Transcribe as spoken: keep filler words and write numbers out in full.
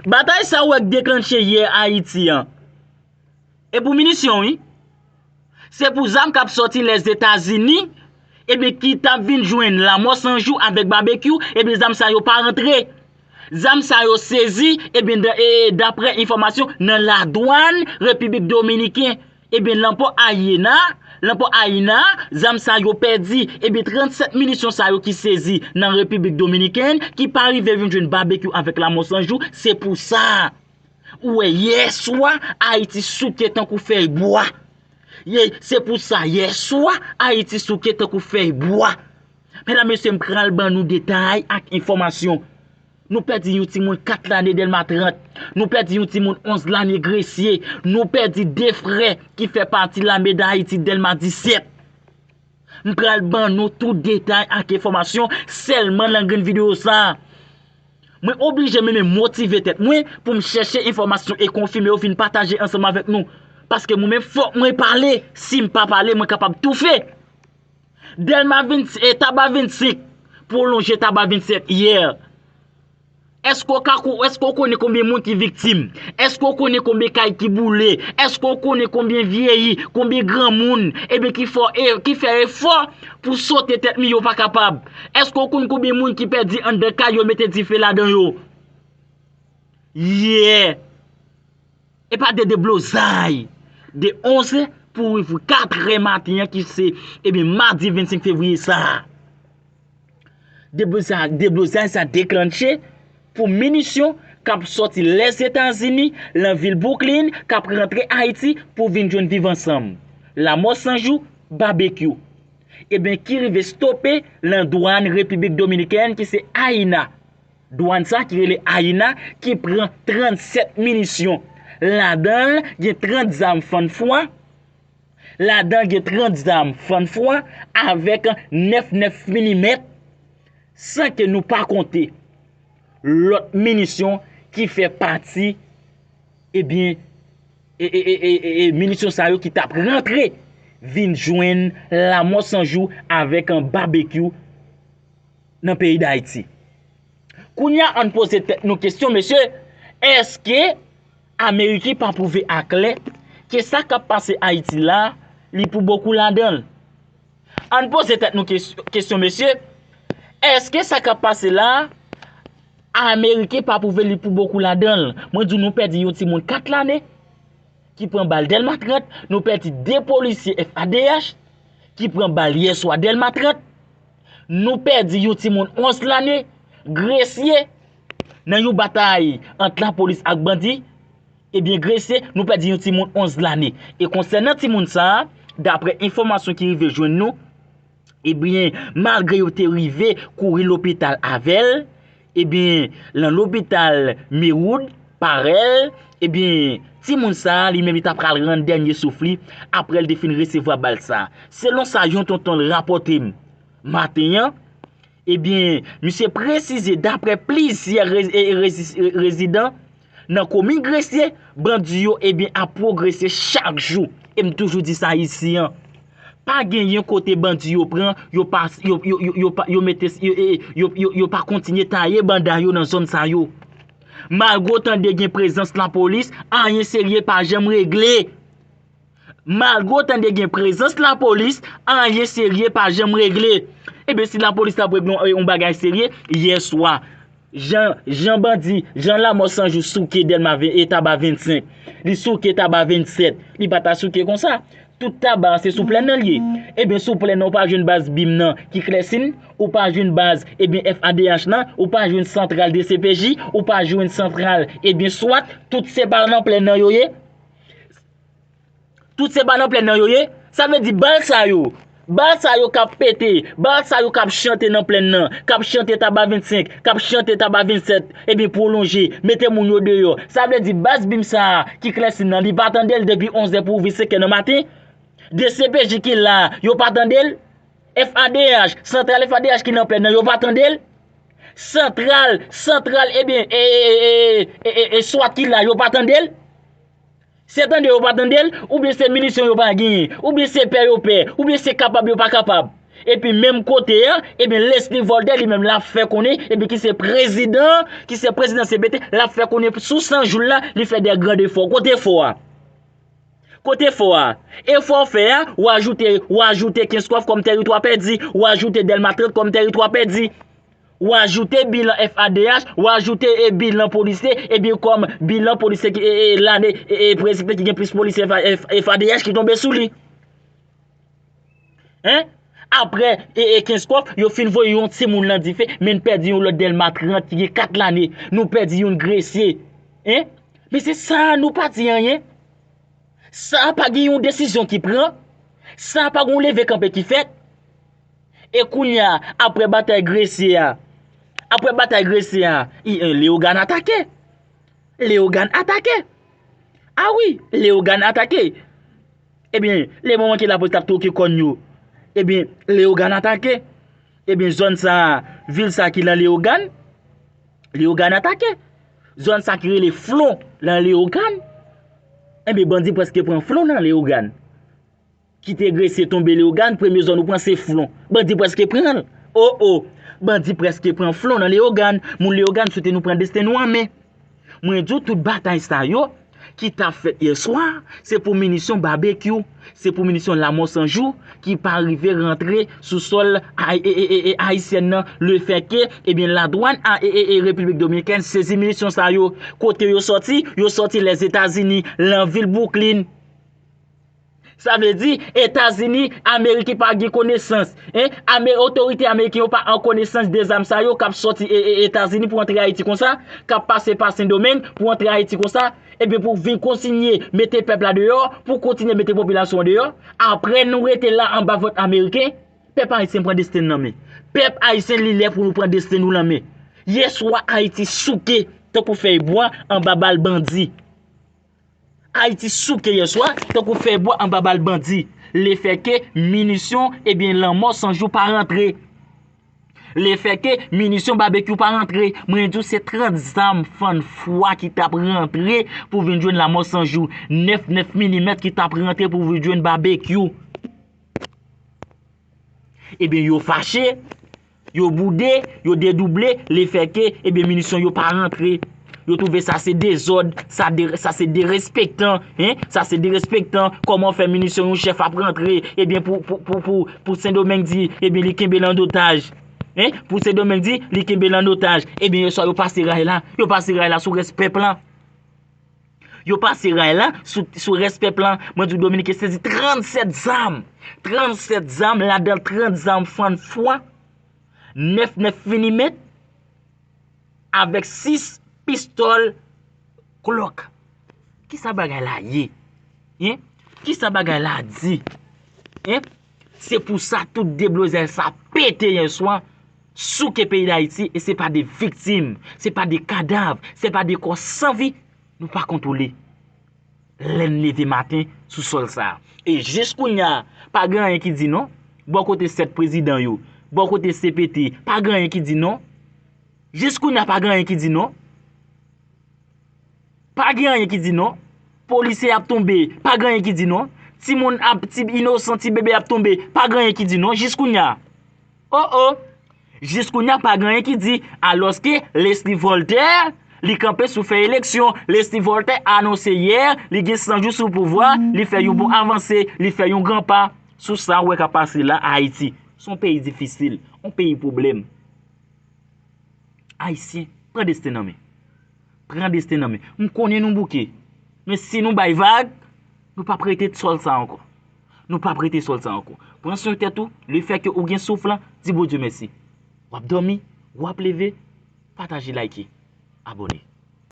Batay sa w wè k deklanche yè Ayiti an, e pou minisyon, wi. Se pou zam k ap sòti Lèzetazini, ebyen, ki t ap vin jwenn Lanmò San Jou avèk Babekyou, ebyen, zam sa yo pa rantre. Zam sa yo sezi, ebyen, da- e- e- daprè enfòmasyon nan ladwàn Repiblik Dominiken. Ebyen, nan pò Ayina, nan pò Ayina, zam sa yo pèdi. Ebyen, trannsèt minisyon sa yo ki sezi nan Repiblik Dominikèn, ki pa rive vin jwenn Babekyou avèk Lanmò San Jou, se pou sa. Ou wè, yè swa, Ayiti souke tankou fèy bwa. Ye, se pou sa, yè swa, Ayiti souke tankou fèy bwa. Medam, mesye, m pral ban nou detay ak enfòmasyon. Nou pèdi yon timoun kat lane Dèlma trant. Nou pèdi yon timoun onz lane Gresye. Nou pèdi de frè ki fè pati Lame Dayiti Dèlma disèt. M pral ban nou tout detay ak enfòmasyon sèlman nan grenn videyo sa a. Mwen oblije menm motive tèt mwen pou m chèche enfòmasyon e konfime yo vin pataje ansanm avèk nou. Paske mwen menm fòk mwen pale. Si m pa pale, mwen kapab toufe. Dèlma vennsenk, e, Taba vennsenk, pwolonje Taba vennsèt yè. Èske w ka ko- èske w konnen konbyen moun ki viktim? Èske w konnen konbyen kay ki boule? Èske w konnen konbyen vyeyi, konbyen granmoun, ebyen, ki fò e ki fè efò pou sote tèt mi yo pa kapab? Èske w konn konbyen moun ki pèdi anndan kay yo, mete dife ladan yo? Yè. E pa de deblozay. De onz è pou rive katrè maten an ki se, ebyen, madi vennsenk fevriye sa a. Deblozay, deblozay sa deklanche pou minisyon k ap sòti Lèzetazini, nan vil Brooklyn, k ap rantre Ayiti pou vin jwenn Viv Ansanm, Lanmò San Jou, Babekyou. Ebyen, ki rive stope nan dwàn Repiblik Dominikèn ki se Ayina. Dwàn sa ki rele Ayina, ki pran trannsèt minisyon. Ladan l, gen trant zam fannfwa. Ladan l, gen trant zam fannfwa avèk nèf nèf milimèt, san ke nou pa konte lòt minisyon ki fè pati, ebyen, e, e, e, e, e, e minisyon sa yo ki t ap rantre vin jwenn Lanmò San Jou avèk Babekyou nan peyi Dayiti. Kounye a, ann poze tèt nou kesyon, mesye, èske Ameriken pa pwouve aklè ke sa k ap pase Ayiti la, li pou bokou ladan l? Ann poze tèt nou kes- kesyon, mesye, èske sa k ap pase la, Ameriken pa pwouve li pou bokou ladan l? Mwen di w, nou pèdi yon timoun kat lane ki pran bal Dèlma trant, nou pèdi de polisye F A D H ki pran bal yè swa Dèlma trant, nou pèdi yon timoun onz lane, Gresye, nan yon batay ant lapolis ak bandi, ebyen, Gresye, nou pèdi yon timoun onz lane. E konsènan timoun sa a, daprè enfòmasyon ki rive jwenn nou, ebyen, malgre yo te rive kouri lopital avè l, ebyen, nan lopital Maywood, Parel, ebyen, timoun sa a, li menm, li ta pral rann dènye souf li apre l te fin resevwa bal sa a. Selon sa yon tonton l rapòte m maten an, ebyen, misye presize, daprè plizyè rez- e- e- rezi- e- rezidan nan komin Gresye, bandi yo, ebyen, ap pwogrese chak jou. E m toujou di sa isi an. Pa genyen kote bandi yo pran, yo pa, yo, yo, yo, yo pa, yo mete, yo, e- yo, yo, yo pa kontinye taye banda yo nan zòn sa yo. Malgre w tande gen prezans lapolis, anyen serye pa janm regle. Malgre w tande gen prezans lapolis, anyen serye pa janm regle. Ebyen, si lapolis t ap regle yon, yon bagay serye, yè swa, jan, jan bandi, jan Lanmò San Jou souke Dèlma ven- e Taba vennsenk, li souke Taba vennsèt, li pa ta souke konsa. Tout Taba se sou plèn nan l ye. Ebyen, sou plèn nan, ou pa jwenn baz bim nan ki Klèsin, ou pa jwenn baz, ebyen, F A D H nan, ou pa jwenn santral D C P J, ou pa jwenn santral, ebyen, swat, tout se pa nan plèn nan yo ye. Tout se pa nan plèn nan yo ye. Sa vle di bal sa yo, bal sa yo k ap pete, bal sa yo k ap chante nan plèn nan, k ap chante Taba vennsenk, k ap chante Taba vennsèt, ebyen pwolonje, mete moun yo deyò. Sa vle di baz bim sa a ki Klèsin nan, li pa tande l depi onz è pou rive senk è nan maten. D C P J ki la, yo pa tande l. F A D H, santral F A D H ki nan plèn nan, yo pa tande l. Santral, santral, ebyen, e, e, e, e, e, e, swat ki la, yo pa tande l. Se tande yo pa tande l, oubyen se minisyon yo pa genyen, oubyen se pè yo pè, oubyen se kapab yo pa kapab. Epi menm kote a, ebyen Leslie Voltaire li menm l ap fè konnen, ebyen ki se prezidan, ki se prezidan C P T, l ap fè konnen sou san jou l la, li fè de gran efò. Kote efò a? Kote efò a? Efò w fè a, w ajoute, w ajoute Kenskòf kòm tèritwa pèdi, w ajoute Dèlma trant kòm tèritwa pèdi. W ajoute bilan F A D H, w ajoute e bilan polisye, ebyen kòm bilan polisye ki e, e, lane e, e prezidan ki gen plis polisye F A, F, F A D H ki tonbe sou li. Hein? Apre e, e Kenskòf, yo fin voye yon timoun nan dife, men n pèdi yon lòt Dèlma trant ki gen kat lane. Nou pèdi yon gresye. Hein? Men se sa nou pa di anyen. Sa pa gen yon desizyon ki pran. Sa pa gen yon leve kanpe ki fèt. E kounye a, apre batay gresye a, apre batay gresye a, i, e, Leyogàn atake. Leyogàn atake. A wi, Leyogàn atake. Ebyen, le moman ke lapolis t ap twoke kòn yo, ebyen, Leyogàn atake. Ebyen, zòn sa a, vil sa a ki nan Leyogàn, Leyogàn atake. Zòn sa a ki rele Flon nan Leyogàn, ebyen, bandi prèske pran Flon nan Leyogàn. Kite gresye tonbe Leyogàn, premye zòn ou pran se Flon. Bandi prèske pran l. O, o! Bandi prèske pran Flon nan Leyogàn. Moun Leyogàn, swete nou pran desten nou an men. Mwen di w tout batay sa yo ki t ap fèt yè swa, se pou minisyon babekyou, se pou minisyon Lanmò San Jou ki pa rive rantre sou sòl ay-, e, e, e, e, ayisyèn nan, lefètke, ebyen, ladwàn a, e, e, e, Repiblik Dominikèn sezi minisyon sa yo. Kote yo sòti? Yo sòti Lèzetazini, nan vil Brooklyn. Sa vle di, Etazini, Amerik pa gen konesans. Hein? Ame-, otorite ameriken yo pa an konesans de zam sa yo k ap sòti e, e, Etazini pou antre Ayiti konsa, k ap pase pa Sendomeng pou antre Ayiti konsa, ebyen pou vin kontinye mete pèp la deyò, pou kontinye mete popilasyon an deyò. Apre nou rete la anba vant ameriken, pèp ayisyen pran desten n nan men. Pèp ayisyen li lè pou nou pran desten nou nan men. Yè swa Ayiti souke tankou fèy bwa anba bal bandi. Ayiti souke yè swa, tankou fèy bwa anba bal bandi. Lefètke minisyon, ebyen, Lanmò San Jou pa rantre. Lefètke minisyon babekyou pa rantre. Mwen di w se trant zam fann fwa ki t ap rantre pou vin jwenn Lanmò San Jou. Nèf nèf milimèt ki t ap rantre pou vin jwenn babekyou. Ebyen, yo fache, yo boude, yo dedouble, lefètke, ebyen, minisyon yo pa rantre. Yo twouve sa se dezòd, sa de, sa se derespektan, hein, sa se derespektan. Kòman w fè minisyon yon chèf ap rantre, ebyen, pou, pou, pou, pou, pou Sendomeng di, ebyen, li kenbe l an otaj, hein, pou Sendomeng di, li kenbe l an otaj. Ebyen, yè swa yo pase ray la, yo pase ray la sou rès pèp lan. Yo pase ray la sou, sou rès pèp lan. Mwen di w Dominiken sezi trannsèt zam. Trannsèt zam, ladan trant zam fann fwa, nèf nèf milimèt, avèk sis pistòl Glock. Kisa bagay la ye? Hein? Kisa bagay la di? Hein? Se pou sa tout deblozay sa pete yè swa, souke peyi Dayiti, e se pa de viktim, se pa de kadav, se pa de kò san vi nou pa kontwole. Lè n leve maten sou sòl sa a. E jis kounye a, pa gen anyen ki di non. Bò kote sèt prezidan yo, bò kote C P T, pa gen anyen ki di non. Jis kounye a, pa gen anyen ki di non. Pa gen anyen ki di non. Polisye ap tonbe, pa gen anyen ki di non. Timoun ap, ti inosan, ti bebe ap tonbe, pa gen anyen ki di non. Jis kounye a. O, o! Jis kounye a, pa gen anyen ki di, alòske Leslie Voltaire, li kanpe sou fè eleksyon. Leslie Voltaire anonse yè, li gen san jou sou pouvwa, li fè yon bon avanse, li fè yon gran pa. Sou sa w wè k ap pase la, Ayiti. Se yon peyi difisil, yon peyi pwoblèm. Ayisyen, pran desten nan men. Pran desten nan men. M konnen nou bouke. Men si nou bay vag, nou p ap rete sòl sa ankò. Nou p ap rete sòl sa ankò. Pran swen tèt ou, lefètke ou gen souf lan, di Bondye mèsi. W ap dòmi, w ap leve, pataje, like, abòne.